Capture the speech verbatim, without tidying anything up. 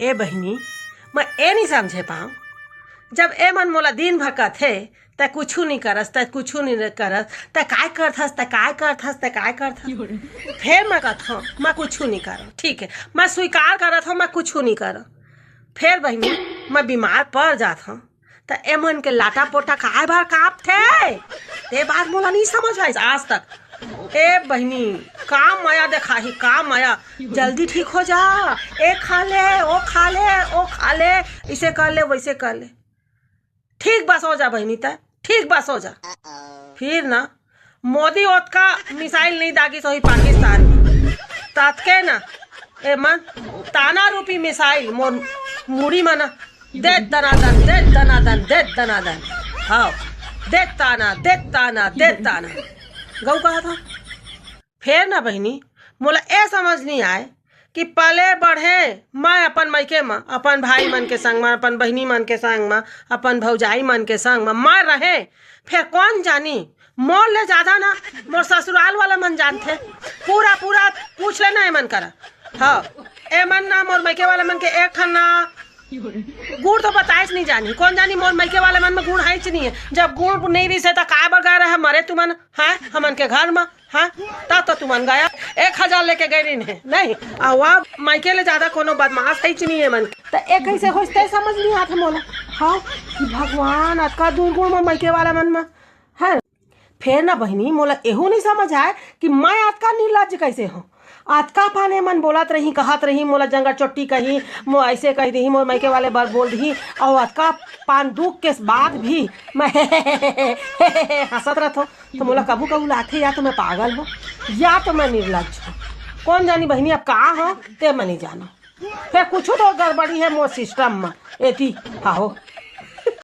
ए बहिनी, मैं ए नहीं समझे पाऊँ, जब ए मन मोला दिन भर कथे, "तै कुछू नहीं करस, तै कुछू नहीं करस, तै काय करथस, तै काय करथस, तै काय करथस?" फेर मैं कथों, "मैं कुछू नहीं करों, ठीक है, मैं स्वीकार करत हों, मैं कुछू नहीं करों।" फेर बहिनी, मैं बीमार पड़ जात हों, त एमन के लाटा पोटा काय बर कांपथे? ते बात मोला नहीं समझ आइस आज तक। ए बहिनी, का मया देखाही, का मया। जल्दी ठीक हो जा, ए खा ले, ओ खा ले, ओ खा ले, इसे कर ले, वैसे कर ले। ठीक बस हो जा बहिनी, तै ठीक बस हो जा। फिर ना मोदी ओतका मिसाइल नहीं दागिस होही पाकिस्तान में। ततके ना, ए मन, ताना रूपी मिसाइल मोर मुड़ी में ना, दे दनादन, दे दनादन, दे दनादन। हाँ, दे ताना, दे ताना, दे ताना। गऊ कहा था। फेर ना बहिनी, मोला ए समझ नहीं आए कि पले बढ़े मैं अपन मइके म, अपन भाई मन के संग म, अपन बहिनी मन के संग म, अपन भौजाई मन के संग म मैं रहे। फेर कौन जानी, मोर ले ज्यादा ना मोर ससुराल वाला मन जानथे। पूरा पूरा पूछ लेना एमन करा। हाँ, एमन ना मोर मइके वाला मन के एक ठन ना गुण तो बताएच नहीं जानी। कौन जानी मोर मइके वाले मन में गुण हेच नहीं है। जब गुण नहीं रहिसे त काय बर गए रहे मरे तुमन, हैं, हमन के घर में, हैं? तब तो तुमन गया, एक हजार लेके गए रहिन हे, नहीं? आ वह मइके ले ज्यादा कोनो बदमाश हेच नहीं है मन। त ए कैसे होइस ते समझ नहीं आत हे मोला। हाँ, कि भगवान अतका दुर्गुण में मइके वाला मन में, हैं? फेर ना बहिनी, मोला एहू नहीं समझ आए कि मैं अतका निर्लज्ज कैसे हों। अतका पान एमन बोलत रही, कहत रही, मोला जंगर चोट्टी कही, मो ऐसे कह दिही, मोर मइके वाले बर बोल दिही, अउ अतका पान दुख के बाद भी मैं हंसत रहत हों। तो मोला कभू कभू लागथे, या तो मैं पागल हों, या तो मैं निर्लज्ज हों। कौन जानी बहिनी, अब का हों, ते मैं नहीं जानों। फेर कुछू तो गड़बड़ी हे मोर system में, एती, हाहो।